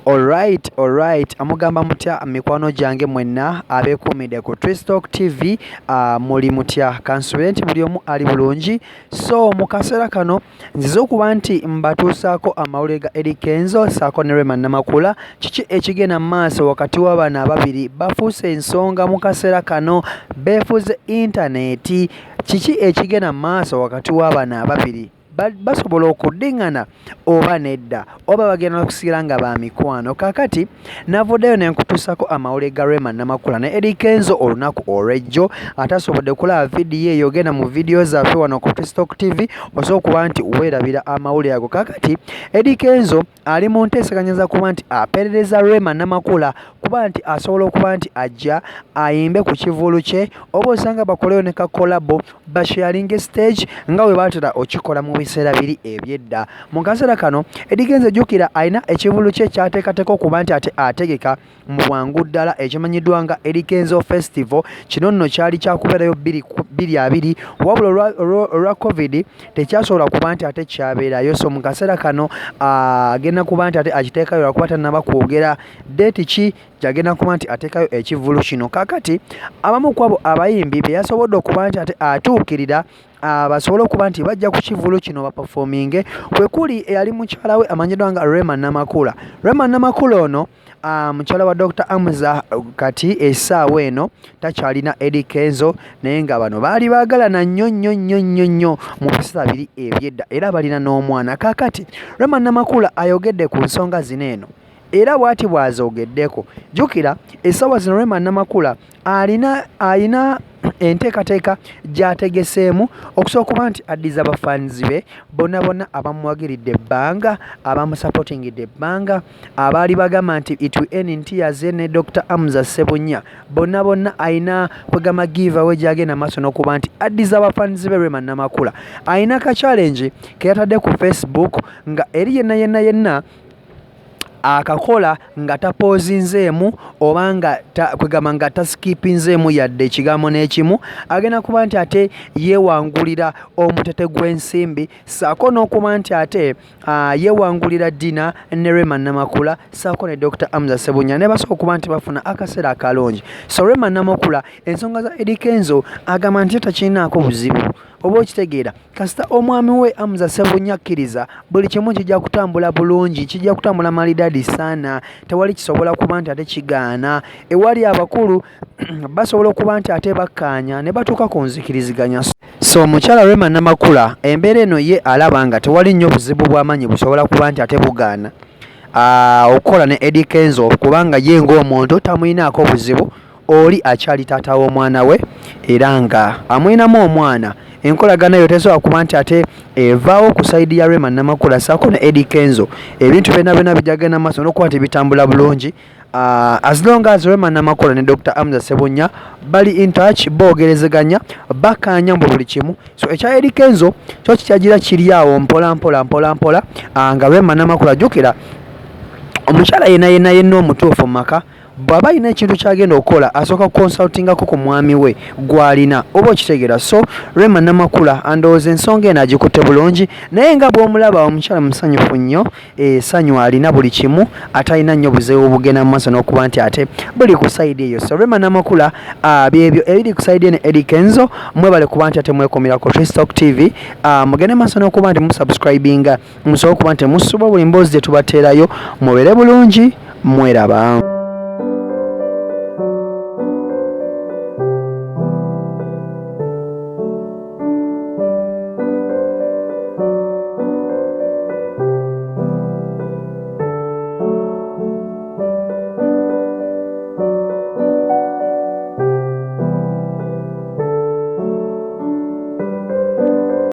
Alright, alright. Amugamba mutya mikwano gyange mwenna abeekuumidde ku Tristalk TV, muli mutya? Kansuubire nti buli omu ali bulungi. So mu kaseera kano nzize okuba nti mbatuusaako amawulire ga Eddy Kenzo ssaako ne Rema Namakula. Kiki ekigenda mu maaso wakati w'abano ababiri? Bafuuse ensonga mu kaseera kano, beefuze intaneti. Kiki ekigenda mu maaso wakati w'abano ababiri? Basobola okuddingana oba nedda, oba bagenda kusigala nga ba mikwano? Kaakati navuddeyo ne nkutuusako amawulire ga Rema Namakula ne Eddy Kenzo olunaku olw'ejjo. Atasobodde kulaba vidiyo eyo, genda mu vidiyo zaffe wano ku Tristalk TV osobola okuba nti weerabira amawulire ago. Kaakati Eddy Kenzo ali mu nteeseganya za kuba nti aperereza Rema Namakula kuba nti asobola okuba nti ajja ayimbe ku kivvulu kye, oba osanga bakoleyo ne ka collabo basharinge stage nga bwe baatera okikola mu biseera biri eby'edda. Mu kaseera kano Eddy Kenzo jjukira alina ekivvulu kye ky'ateekateeka okuba nti ate ategeka mu bwangu ddala ekimanyiddwa nga Eddy Kenzo Festival. Kino nno kyali kyakubeerayo 2020, wabula olwa Covid tekyasobola kuba nti ate kyabeerayo. So mu kaseera kano agenda kuba nti ate akiteekayo lwakuba tannaba kwogera date ki gy'agenda kuba nti ateekayo ekivvulu kino. Kaakati abamu ku abo abayimbi be yasobodde okuba nti ate atuukirira basobole okuba nti bajja ku kivvulu kino baperforminge, kwe kuli eyali mukyala we amanyiddwa nga Rema Namakula. Rema Namakula ono mukyala wa Dr. Hamza, kati essaawa eno takyalina Eddy Kenzo, naye nga bano baali baagalana nnyo nnyo nnyo nnyo nnyo mu biseera biri eby'edda, era balina n'omwana. Kaakati Rema Namakula ayogedde ku nsonga zino eno, era bw'ati bw'azoogeddeko. Jjukira essaawa zino Rema Namakula alina enteekateeka gy'ategeseemu okusobola okuba nti addiza bafaanizi be bonna bonna abamuwagiridde ebbanga, abamusapootingidde ebbanga, abaali bagamba nti it will end in tears ne Dr. Hamza Ssebunya, bonna bonna alina kwegamba give away gy'agenda maaso n'okuba nti addiza abafaanizi be. Rema Namakula alina ka challenge ke yatadde ku Facebook nga eri yenna yenna yenna akakola nga tapoozinzeemu oba nga kwegamba nga tasikipinzeemu yadde ekigambo n'ekimu, agenda kuba nti ate yeewangulira omutete gw'ensimbi ssaako n'okuba nti ate yeewangulira dinner ne Rema Namakula ssaako ne Dr. Hamza Ssebunya ne basobola okuba nti bafuna akaseera akalungi. So Rema Namakula ensonga za Eddy Kenzo agamba nti takirinaako buzibu, oba okitegeera, kasita omwami we Hamza Ssebunya akkiriza, buli kimu kijja kutambula bulungi, kijja kutambula malidadi saana, tewali kisobola kuba nti ate kigaana. Ewali abakulu basobola okuba nti ate bakkaanya ne batuuka ku nzikiriziganya. So omukyala Rema Namakula embeera eno ye alaba nga tewali nnyo buzibu bw'amaanyi busobola kuba nti ate bugaana okukola ne Eddy Kenzo, kubanga ye ng'omuntu tamuyinaako buzibu, oli akyali taata w'omwana we era nga amulinamu omwana. Enkolagana eyo tesobola kuba nti ate evaawo ku side ya Rema Namakula ssaako ne Eddy Kenzo. Ebintu byonna byonna bijja kugenda mu maaso n'okuba nti bitambula bulungi as long as Rema Namakula ne Dr. Hamza Ssebunya bali in touch, boogerezeganya, bakkaanya mu buli kimu. So ekya Eddy Kenzo kyo kikyagira kiri awo mpola mpola mpola mpola, nga Rema Namakula, jjukira omukyala yenna yenna yenna omutuufu mu maka bw'aba alina ekintu ky'agenda okukola asooka kuconsultingako ku mwami we gw'alina, oba okitegeera? So Rema Namakula andowooza ensonga eno agikutte bulungi, naye nga bw'omulaba omukyala musanyufu nnyo, essanyu alina buli kimu, atalina nnyo buzibu bugenda mu maaso n'okuba nti ate buli ku side eyo. So Rema Namakula, byebyo ebiri ku side eno. Eddy Kenzo, mwebale kuba nti ate mwekumira ku Tristalk TV. Mugende maaso n'okuba nti musubscribinga musobole okuba nti musuba buli mboozi gye tubateerayo. Mubeere bulungi, mweraba.